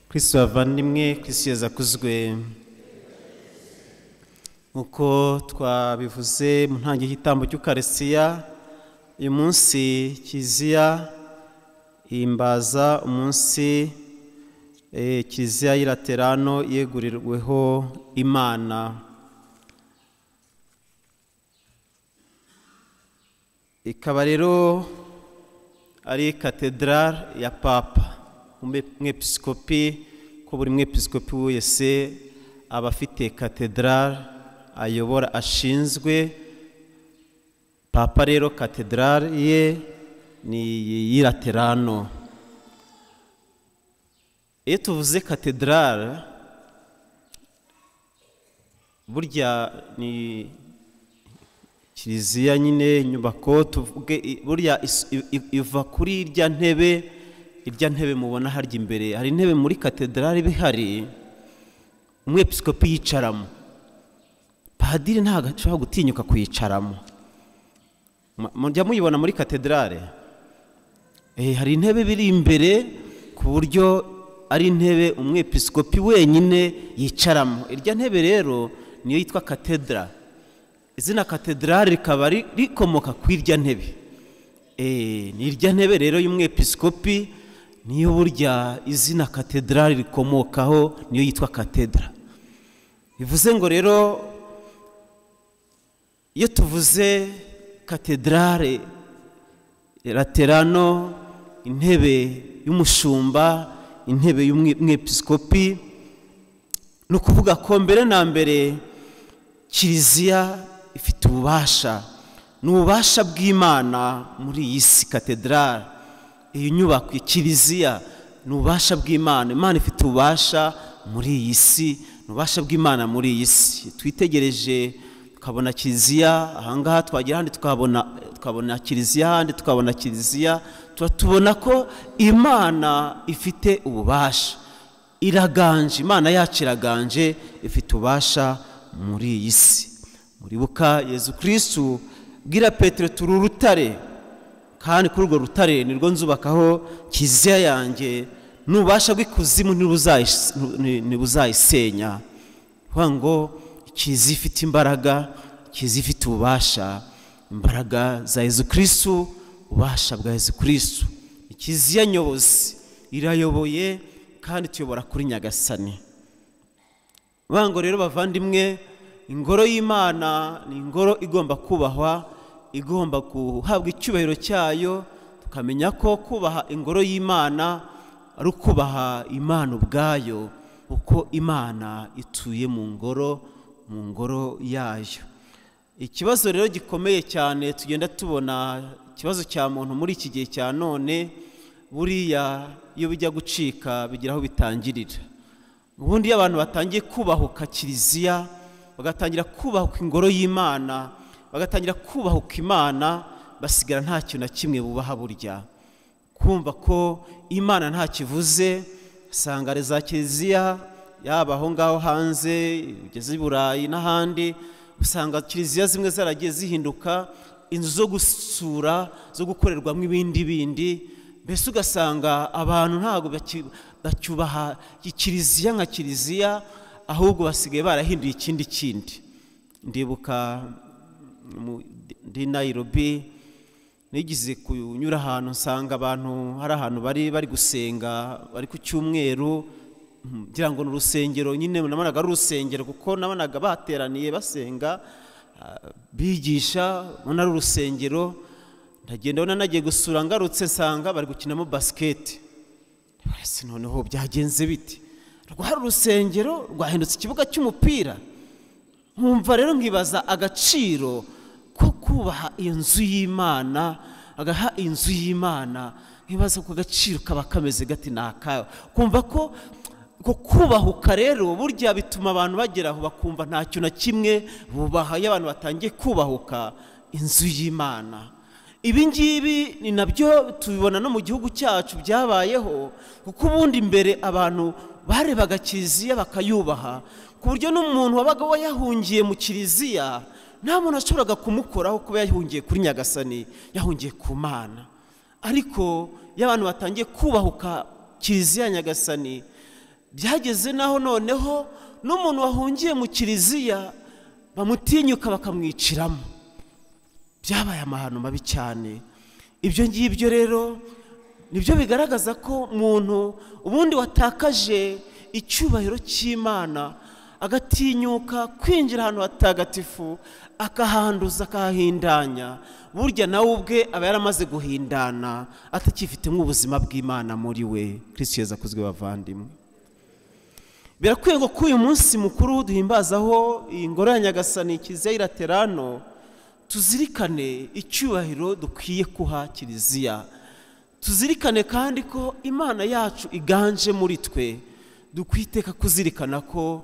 Kristo bavandimwe, Kristo Yezu akuzwe. Nkuko twabivuze mu ntangiriro y'igitambo cy'Ukarisitiya, uyu munsi Kiliziya ihimbaza umunsi Kiliziya y'i Laterano yegurirweho Imana. Ikaba rero ari katedrale ya Papa, umwepiskopi, ko buri mwepiskopi wese aba afite katedrale ayobora ashinzwe. Papa rero katedrale ye ni y'i Laterano. Iyo tuvuze katedrale, burya ni kiliziya nyine, inyubako tuvuge, burya iva kuri irya ntebe, irya ntebe mubona harya imbere. Hari intebe muri katedrale bihari umwepiskopi yicaramo, padiri ntabwo ashobora gutinyuka kuyicaramo. Mujya muyibona muri katedrale, hari intebe biri imbere ku buryo ari intebe umwepiskopi wenyine yicaramo. Irya ntebe rero niyo yitwa katedra. Izina katedrale rikaba rikomoka ku irya ntebe. Ni irya ntebe rero y'umwepiskopi niyo burya izina katedrale rikomokaho, niyo yitwa katedra. Bivuze ngo rero iyo tuvuze katedrale Laterano, intebe y'umushumba, intebe y'umwepiskopi, ni ukuvuga ko mbere na mbere Kiliziya ifite ububasha, ni ububasha bw'Imana muri iyi si. Katedrale, iyi nyubako Kiliziya ni ububasha bw'Imana. Imana ifite ububasha muri iyi si, ni ububasha bw'Imana muri iyi si. Twitegereje tukabona Kiliziya ahangaha, twagera ahandi tukabona Kiliziya, ahandi tukabona Kiliziya, tubona ko Imana ifite ububasha, iraganje. Imana yacu iraganje, ifite ububasha muri iyi si. Muribuka Yezu Kristu bwira Petero, turi urutare, kandi kuri urwo rutare nirwo nzubakaho kiliziya yanjye, n'ububasha bw'ikuzimu ntibuzayisenya. Kuvuga ngo kiliziya ifite imbaraga, kiliziya ifite ububasha, imbaraga za Yezu Kristu, ububasha bwa Yezu Kristu. Kiliziya nyobozi irayoboye kandi tuyobora kuri Nyagasani. Kuvuga ngo rero bavandimwe, ingoro y'Imana ni ingoro igomba kubahwa, igomba guhabwa icyubahiro cyayo. Tukamenya ko kubaha ingoro y'Imana ari ukubaha Imana ubwayo, uko Imana ituye mu ngoro, mu ngoro yayo. Ikibazo rero gikomeye cyane tugenda tubona, ikibazo cya muntu muri iki gihe cya none, buriya iyo bijya gucika bigira aho bitangirira. Ubundi iyo abantu batangiye kubahuka Kiliziya, bagatangira kubahuka ingoro y'Imana, bagatangira kubahuka Imana, basigara nta kintu na kimwe bubaha. Burya kumva ko Imana nta kivuze, usanga za Kiliziya yaba aho ngaho hanze, ugeze i Burayi n'ahandi, usanga Kiliziya zimwe zaragiye zihinduka inzu zo gusura, zo gukorerwamo ibindi bindi. Mbese ugasanga abantu ntabwo bacyubaha Kiliziya nka Kiliziya, ahubwo basigaye barahinduye ikindi kindi. Ndibuka ndi Nairobi, nigize kunyura ahantu nsanga abantu hari ahantu bari gusenga, bari ku cyumweru, ngira ngo ni urusengero nyine, nabonaga ari urusengero kuko nabonaga bateraniye basenga, bigisha, ubona ari urusengero. Ndagenda ubona nagiye gusura, ngarutse nsanga bari gukinamo basiketi. Noneho byagenze bite? Rwari urusengero rwahindutse ikibuga cy'umupira. Nkumva rero nkibaza agaciro ko kubaha inzu y'Imana, agaha inzu y'Imana, nkibaza ko agaciro kaba kameze gati nakayo. Kumva ko kubahuka rero burya bituma abantu bagera aho bakumva nta kintu na kimwe bubaha. Iyo abantu batangiye kubahuka inzu y'Imana, ibi ngibi ni nabyo tubibona no mu gihugu cyacu byabayeho, kuko ubundi mbere abantu barebaga Kiliziya bakayubaha, ku buryo n'umuntu wabaga wayahungiye mu Kiliziya nta muntu ashoboraga kumukoraho kuba yahungiye kuri Nyagasani, yahungiye ku Mana. Ariko iyo abantu batangiye kubahuka Kiliziya Nyagasani, Byageze naho noneho n'umuntu wahungiye mu kiliziya bamutinyuka bakamwiciramo. Byabaye amahano mabi cyane. Ibyo ngibyo rero nibyo bigaragaza ko umuntu ubundi watakaje icyubahiro cy'Imana agatinyuka kwinjira ahantu hatagatifu akahanduza akahindanya, burya nawe ubwe aba yaramaze guhindana atakifitemo ubuzima bw'Imana muri we. Kristo Yezu akuzwe bavandimwe. Birakwiye ngo kuri uyu munsi mukuru duhimbazaho iyi ngoro ya Nyagasani Kiliziya y'i Laterano, tuzirikane icyubahiro dukwiye kuha kiliziya, tuzirikane kandi ko Imana yacu iganje muri twe. Dukwiteka kuzirikana ko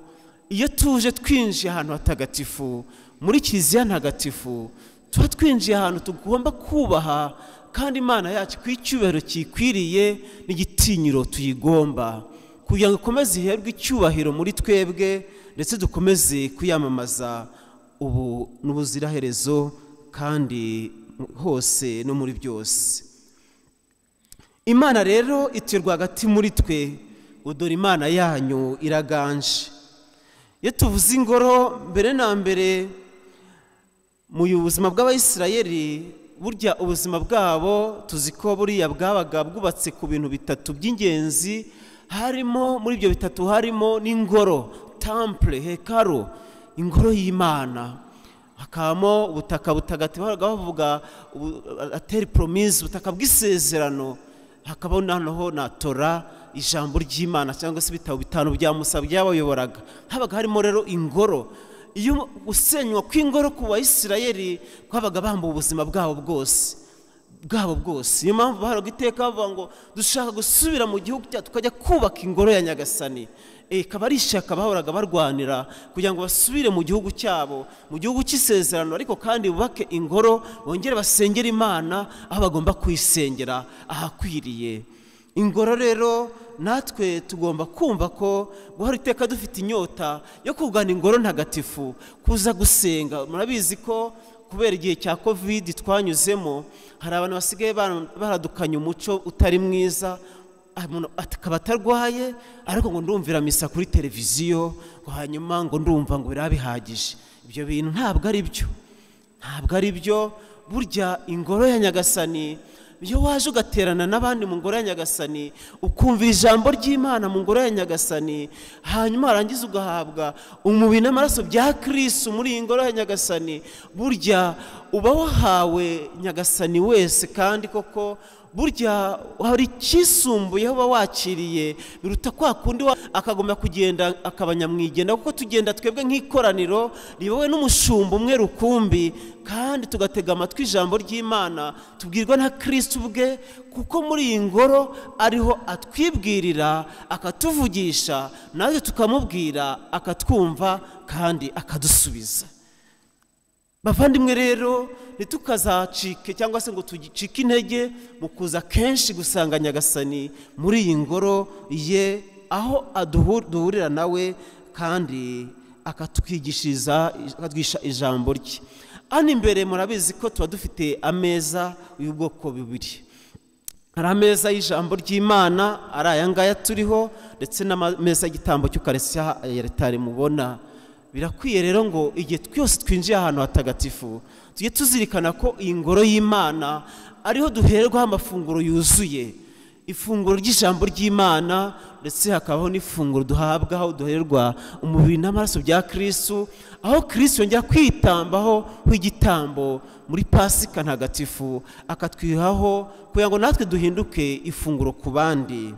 iyo tuje twinjiye ahantu hatagatifu muri kiliziya ntagatifu, tuba twinjiye ahantu tugomba kubaha kandi Imana yacu ku icyubahiro kikwiriye n'igitinyiro tuyigomba, kugira ngo ikomeze iherwe icyubahiro muri twebwe, ndetse dukomeze kuyamamaza ubu n'ubuziraherezo kandi hose no muri byose. Imana rero ituye rwagati muri twe, dore Imana yanyu iraganje. Iyo tuvuze ingoro, mbere na mbere mu buzima bw'Abayisirayeli, burya ubuzima bwabo tuzi ko buriya bwabaga bwubatse ku bintu bitatu by'ingenzi. Harimo muri ibyo bitatu harimo n'ingoro, temple, hekaro, ingoro y'Imana. Hakabamo ubutaka butagatifu, bahoraga bavuga ateri promise, ubutaka bw'isezerano. Hakabaho noneho na Tora, ijambo ry'Imana cyangwa se ibitabo bitanu bya Musa byabayoboraga. Habaga harimo rero ingoro. Iyo gusenywa kw'ingoro ku Bayisirayeli kwabaga bambuwe ubuzima bwabo bwose. Niyo mpamvu bahoraga iteka bavuga ngo dushaka gusubira mu gihugu cyacu tukajya kubaka ingoro ya Nyagasani. Ikaba ari ishyaka bahoraga barwanira kugira ngo basubire mu gihugu cyabo, mu gihugu cy'isezerano, ariko kandi bubake ingoro, bongere basengere Imana aho bagomba kuyisengera ahakwiriye. Ingoro rero natwe tugomba kumva ko guhora iteka dufite inyota yo kugana ingoro ntagatifu, kuza gusenga. Murabizi ko kubera igihe cya Covid twanyuzemo, hari abantu basigaye baradukanye umuco utari mwiza, akaba atarwaye ariko ngo ndumvira misa kuri televiziyo, ngo hanyuma ngo ndumva ngo birabihagije. Ibyo bintu ntabwo ari byo, ntabwo ari byo. Burya ingoro ya Nyagasani, iyo waje ugaterana n'abandi mu ngoro ya Nyagasani, ukumva ijambo ry'Imana mu ngoro ya Nyagasani, hanyuma warangiza ugahabwa umubiri n'amaraso bya Kristo muri iyi ngoro ya Nyagasani, burya uba wahawe Nyagasani wese. Kandi koko burya hari icyisumbuyeho uba wakiriye biruta kwa kundi akagomba kugenda akabanyamwigenda, kuko tugenda twebwe nk'ikoraniro riyobowe n'umushumba umwe rukumbi, kandi tugatega amatwi ijambo ry'Imana tubwirwa na Kristo ubwe, kuko muri iyi ngoro ariho atwibwirira, akatuvugisha, natwe tukamubwira, akatwumva kandi akadusubiza. Bavandimwe rero ntitukazacike cyangwa se ngo tugicike intege mu kuza kenshi gusanga Nyagasani muri iyi ngoro ye, aho duhurira nawe kandi akatwigishiriza, akatwigisha ijambo rye. Hano imbere murabizi ko tuba dufite ameza y'ubwoko bubiri. Hari ameza y'ijambo ry'Imana ari aya ngaya turiho, ndetse n'ameza y'igitambo cy'Ukarisitiya ya Altari mubona. Birakwiye rero ngo igihe twose twinjiye ahantu hatagatifu tujye tuzirikana ko iyi ngoro y'Imana ariho duhererwaho amafunguro yuzuye, ifunguro ry'ijambo ry'Imana, ndetse hakabaho n'ifunguro duhabwa aho duhererwa umubiri n'amaraso bya Kristo, aho Kristo yongera kwitambaho w'igitambo muri Pasika ntagatifu, akatwihaho kugira ngo natwe duhinduke ifunguro ku bandi.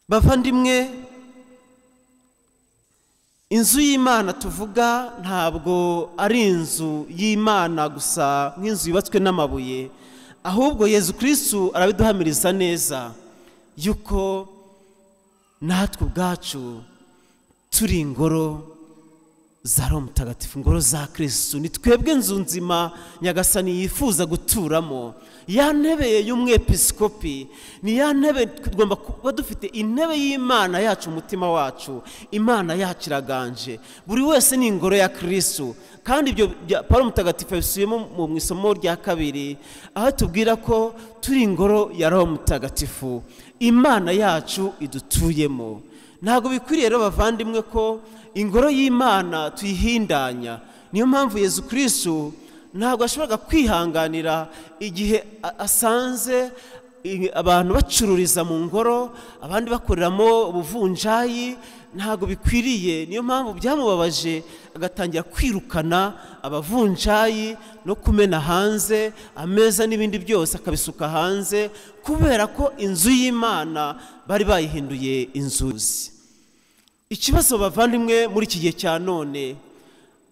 Bavandimwe, inzu y'Imana tuvuga ntabwo ari inzu y'Imana gusa nk'inzu yubatswe n'amabuye, ahubwo Yezu Kristo arabiduhamiriza neza yuko natwe ubwacu turi ingoro za Roho Mutagatifu, ingoro za Kristo. Ni twebwe inzu nzima Nyagasani yifuza guturamo. Ya ntebe y'umwepiskopi ni ya ntebe tugomba kuba dufite, intebe y'Imana yacu, umutima wacu. Imana yacu iraganje, buri wese ni ingoro ya Kristo. Kandi ibyo Paulo Mutagatifu yabisubiyemo mu isomo rya kabiri, aho tubwira ko turi ingoro ya Roho Mutagatifu. Imana yacu idutuyemo. Ntabwo bikwiriye rero bavandimwe ko ingoro y'Imana tuyihindanya. Niyo mpamvu Yezu Kristo ntabwo ashoboraga kwihanganira igihe asanze abantu bacururiza mu ngoro, abandi bakoreramo ubuvunjayi. Ntabwo bikwiriye. Niyo mpamvu byamubabaje agatangira kwirukana abavunjayi no kumena hanze ameza n'ibindi byose akabisuka hanze, kubera ko inzu y'Imana bari bayihinduye inzuzi. Ikibazo bavandimwe muri iki gihe cya none,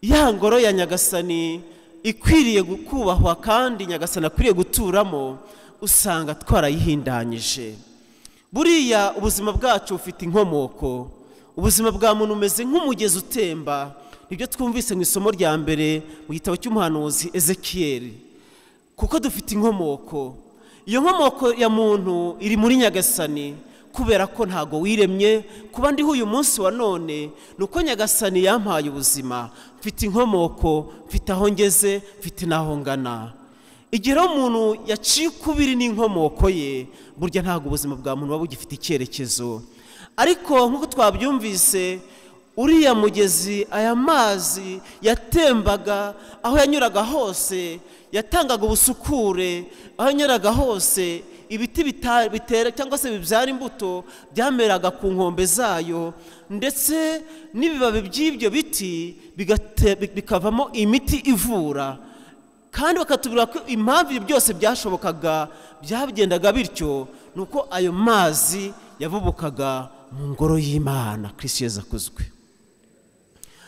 ya ngoro ya Nyagasani ikwiriye kubahwa kandi Nyagasani akwiriye guturamo, usanga twarayihindanyije. Buriya ubuzima bwacu bufite inkomoko. Ubuzima bwa muntu umeze nk'umugezi utemba. Nibyo twumvise mu isomo rya mbere mu gitabo cy'umuhanuzi Ezekiyeli. Kuko dufite inkomoko. Iyo nkomoko ya muntu iri muri Nyagasani, kubera ko ntago wiremye. Kuba ndiho uyu munsi wa none nuko Nyagasani yampaye ubuzima. Mfite inkomoko, mfite aho ngeze, mfite n'aho ngana. Igihe umuntu yaciye ukubiri n'inkomoko ye, burya ntago ubuzima bwa muntu buba bugifite icyerekezo. Ariko nk'uko twabyumvise, uriya mugezi, aya mazi yatembaga aho yanyuraga hose, yatangaga ubusukure aho yanyuraga hose. Ibiti bitera cyangwa se bibyara imbuto byameraga ku nkombe zayo, ndetse n'ibibabi by'ibyo biti bikavamo imiti ivura. Kandi bakatubwira ko impamvu ibyo byose byashobokaga byagendaga bityo nuko ayo mazi yavubukaga mu ngoro y'Imana. Kristo Yezu akuzwe.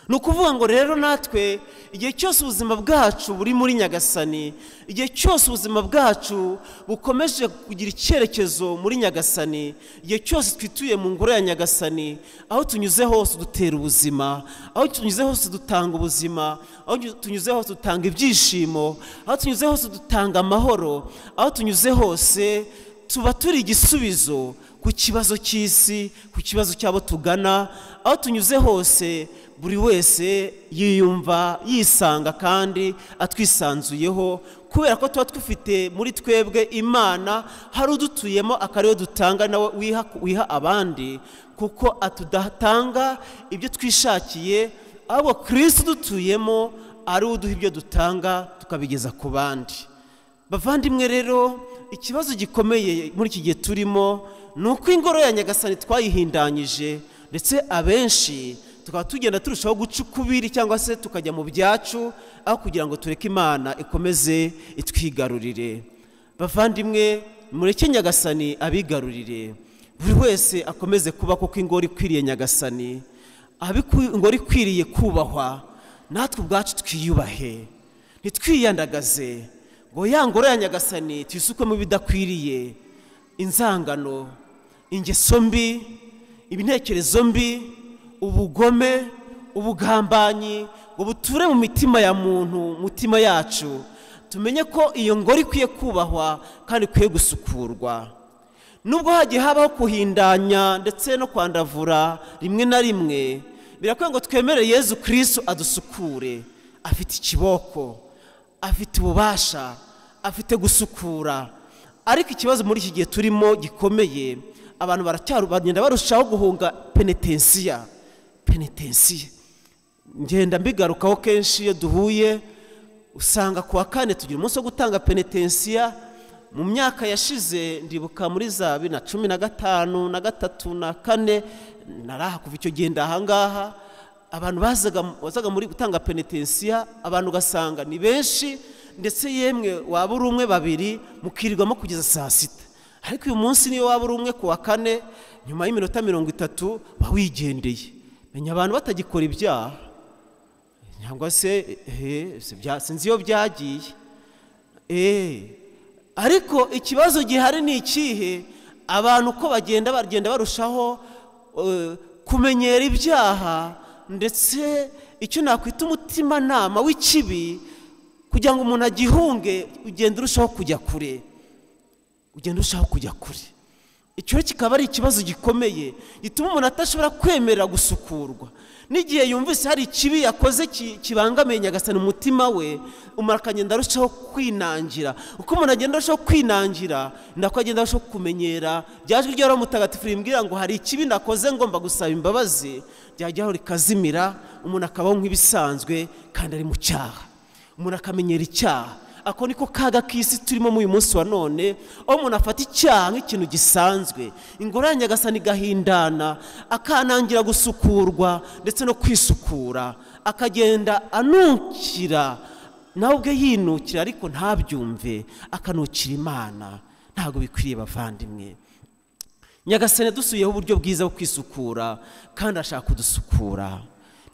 Ni ukuvuga ngo rero natwe igihe cyose ubuzima bwacu buri muri Nyagasani, igihe cyose ubuzima bwacu bukomeje kugira icyerekezo muri Nyagasani, igihe cyose twituye mu ngoro ya Nyagasani, aho tunyuze hose dutera ubuzima, aho tunyuze hose dutanga ubuzima, aho tunyuze hose dutanga ibyishimo, aho tunyuze hose dutanga amahoro, aho tunyuze hose tuba turi igisubizo ku kibazo cy'isi, ku kibazo cy'abo tugana. Aho tunyuze hose buri wese yiyumva yisanga kandi atwisanzuyeho, kubera ko tuba dufite muri twebwe Imana, hari udutuyemo akariyo dutanga nawe wiha abandi, kuko atudatanga ibyo twishakiye, ahubwo Kristo dutuyemo ari uduha ibyo dutanga tukabigeza ku bandi. Bavandimwe rero, ikibazo gikomeye muri iki gihe turimo ni uko ingoro ya Nyagasani twayihindanyije, ndetse abenshi tukaba tugenda turushaho guca ukubiri cyangwa se tukajya mu byacu, aho kugira ngo tureke Imana ikomeze itwigarurire. Bavandimwe, mureke Nyagasani abigarurire, buri wese akomeze kuba kuko ingoro ikwiriye Nyagasani, ingoro ikwiriye kubahwa. Natwe ubwacu twiyubahe, ntitwiyandagaze ngo ya ngoro ya Nyagasani tuyisukwemo ibidakwiriye, inzangano, ingeso mbi, ibitekerezo mbi, ubugome, ubugambanyi, ngo buture mu mitima ya muntu, mutima yacu. Tumenye ko iyo ngoro ikwiye kubahwa kandi ikwiye gusukurwa. Nubwo hagiye habaho kuhindanya ndetse no kwandavura rimwe na rimwe, birakwiye ngo twemere Yezu Kristo adusukure. Afite ikiboko, afite ububasha, afite gusukura. Ariko ikibazo muri iki gihe turimo gikomeye, abantu bagenda barushaho guhunga penetensiya. Penetensiya ngenda mbigarukaho kenshi iyo duhuye, usanga kuwa kane tugira umunsi wo gutanga penetensiya. Mu myaka yashize ndibuka muri za 2015 na 3 na 4, naraha kuva icyo gihe ndahangaha, abantu bazaga muri gutanga penetensiya, abantu ugasanga ni benshi, ndetse yemwe waba uri umwe babiri mukirirwamo kugeza saa sita. Ariko uyu munsi niyo waba uri umwe kuwa kane, nyuma y'iminota 30 bawigendeye. Menya abantu batagikora ibyaha, cyangwa se sinzi iyo byagiye. Ariko ikibazo gihari ni ikihe? Abantu uko bagenda barushaho kumenyera ibyaha, ndetse icyo nakwita umutimanama w'ikibi, kugira ngo umuntu agihunge, ugenda urushaho kujya kure, ugenda urushaho kujya kure. Icyo kikaba ari ikibazo gikomeye gituma umuntu atashobora kwemera gusukurwa. N'igihe yumvise hari ikibi yakoze kibangamiye Nyagasani umutima we, umuntu akagenda arushaho kwinangira. Uko umuntu agenda arushaho kwinangira, nako agenda arushaho kumenyera rya jwi rya Roho Mutagatifu rimbwira ngo hari ikibi nakoze ngomba gusaba imbabazi, ryajyaho rikazimira, umuntu akabaho nk'ibisanzwe kandi ari mu cyaha. Umuntu akamenyera icyaha. Ako niko kaga k'isi turimo muri uyu munsi wa none, aho umuntu afata icyaha nk'ikintu gisanzwe, ingoro ya Nyagasani igahindana, akanangira gusukurwa ndetse no kwisukura, akagenda anukira, nawe ubwe yinukira ariko ntabyumve, akanukira Imana. Ntabwo bikwiriye bavandimwe. Nyagasani yadusuyeho uburyo bwiza bwo kwisukura, kandi ashaka kudusukura.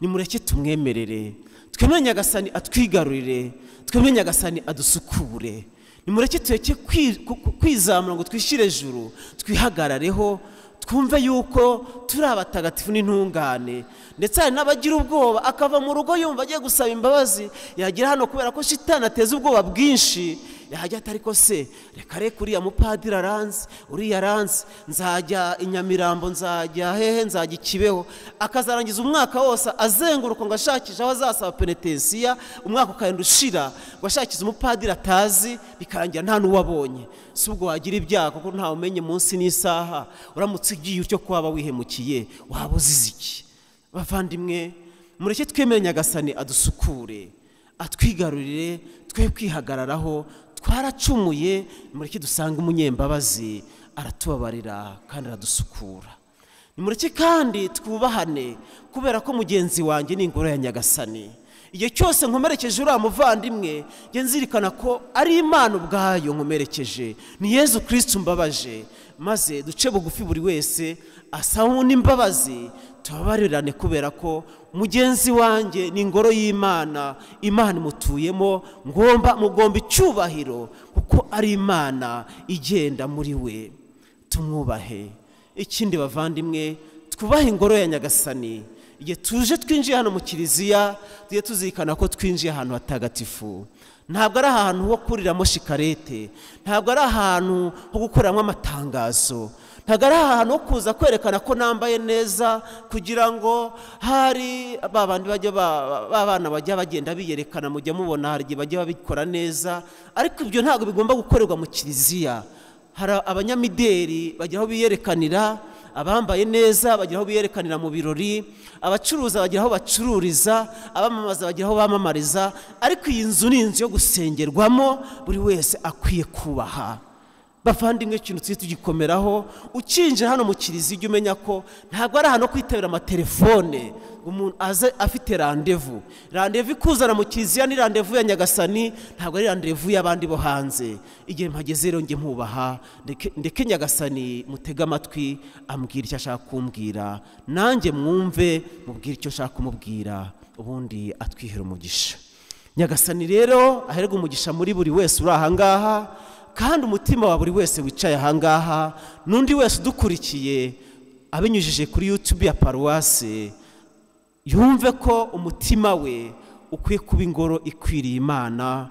Nimureke tumwemerere, twemere Nyagasani atwigarurire, twemere Nyagasani adusukure. Nimureke tureke kwizamura ngo twishyire ejuru, twihagarareho, twumve yuko turi abatagatifu n'intungane. Ndetse hari n'abagira ubwoba, akava mu rugo yumva agiye gusaba imbabazi, yagera hano kubera ko shitani ateza ubwoba bwinshi, yajya ati ariko se reka reka uriya mupadiri aranze, uriya aranze, nzajya i Nyamirambo, nzajya hehe, nzajya i Kibeho, akazarangiza umwaka wose azenguruka ngo ashakishe aho azasaba penetensiya, umwaka ukagenda ushira ngo ashakishe umupadiri atazi, bikarangira nta n'uwo abonye. Si ubwo wagira ibyaha kuko ntawe umenye munsi n'isaha, uramutse ugiye utyo ko waba wihemukiye, waba uzize iki? Bavandimwe, mureke twemere Nyagasani adusukure, atwigarurire, twe kwihagararaho. Twaracumuye, mureke dusange umunyembabazi aratubabarira kandi aradusukura. Nimureke kandi twubahane, kubera ko mugenzi wanjye ni ingoro ya Nyagasani. Igihe cyose nkomerekeje uriya muvandimwe, njye nzirikana ko ari Imana ubwayo nkomerekeje, ni Yezu Kristu mbabaje, maze duce bugufi buri wese asaba n'imbabazi, tubabarirane, kubera ko mugenzi wanjye ni ingoro y'Imana, Imana imutuyemo, mugomba icyubahiro kuko ari Imana igenda muri we, tumwubahe. Ikindi bavandimwe, twubahe ingoro ya Nyagasani. Igihe tuje twinjiye hano mu kiliziya, tujye tuzirikana ko twinjiye ahantu hatagatifu. Ntabwo ari ahantu ho kuriramo shikarete, ntabwo ari ahantu ho gukoreramo amatangazo, ntabwo ari ahantu ho kuza kwerekana ko nambaye neza kugira ngo hari babandi bajya babana bajya bagenda biyerekana, mujya mubona hari igihe bajya babikora neza, ariko ibyo ntabwo bigomba gukorerwa mu kiliziya. Hari abanyamideli bajya aho biyerekanira, abambaye neza bagira aho biyerekanira mu birori, abacuruza bagira aho bacururiza, abamamaza bagira aho bamamariza, ariko iyi nzu ni inzu yo gusengerwamo, buri wese akwiye kubaha. Bavandimwe, ikintu tujye tugikomeraho, ukinjira hano mu kiliziya ujye umenya ko ntabwo ari ahantu ho kwitabira amatelefone, umuntu aze afite randevu. Randevu ikuzana mu kiliziya ni randevu ya Nyagasani, ntabwo ari randevu y'abandi bo hanze. Igihe mpageze rero njye nkubaha, ndeke Nyagasani mutege amatwi, ambwira icyo ashaka kumbwira, nanjye mwumve mubwire icyo ashaka kumubwira, ubundi atwihera umugisha. Nyagasani rero aherwe umugisha muri buri wese uri aha ngaha, kandi umutima wa buri wese wicaye aha ngaha n'undi wese udukurikiye abinyujije kuri YouTube ya paruwase, yumve ko umutima we ukwiye kuba ingoro ikwiriye Imana,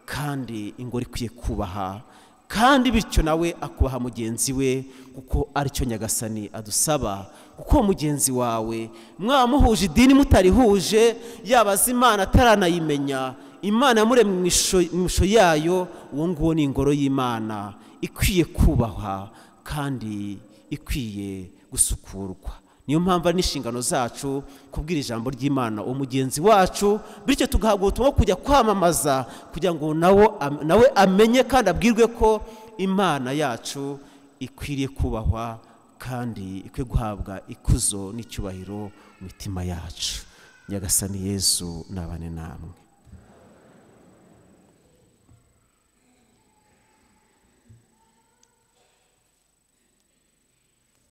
kandi ingoro ikwiye kubaha, kandi bityo nawe akubaha mugenzi we, kuko aricyo Nyagasani adusaba. Kuko mugenzi wawe mwaba muhuje idini mutarihuje, yaba azi Imana ataranayimenya, Imana yamuremye mu ishusho yayo, uwo nguwo ni ingoro y'Imana ikwiye kubahwa kandi ikwiye gusukurwa. Niyo mpamvu ari n'inshingano zacu kubwira ijambo ry'Imana uwo mugenzi wacu, bityo tugahabwa ubutumwa kujya kwamamaza kugira ngo nawe amenye kandi abwirwe ko Imana yacu ikwiriye kubahwa kandi ikwiye guhabwa ikuzo n'icyubahiro mu mitima yacu. Nyagasani Yezu nabane namwe.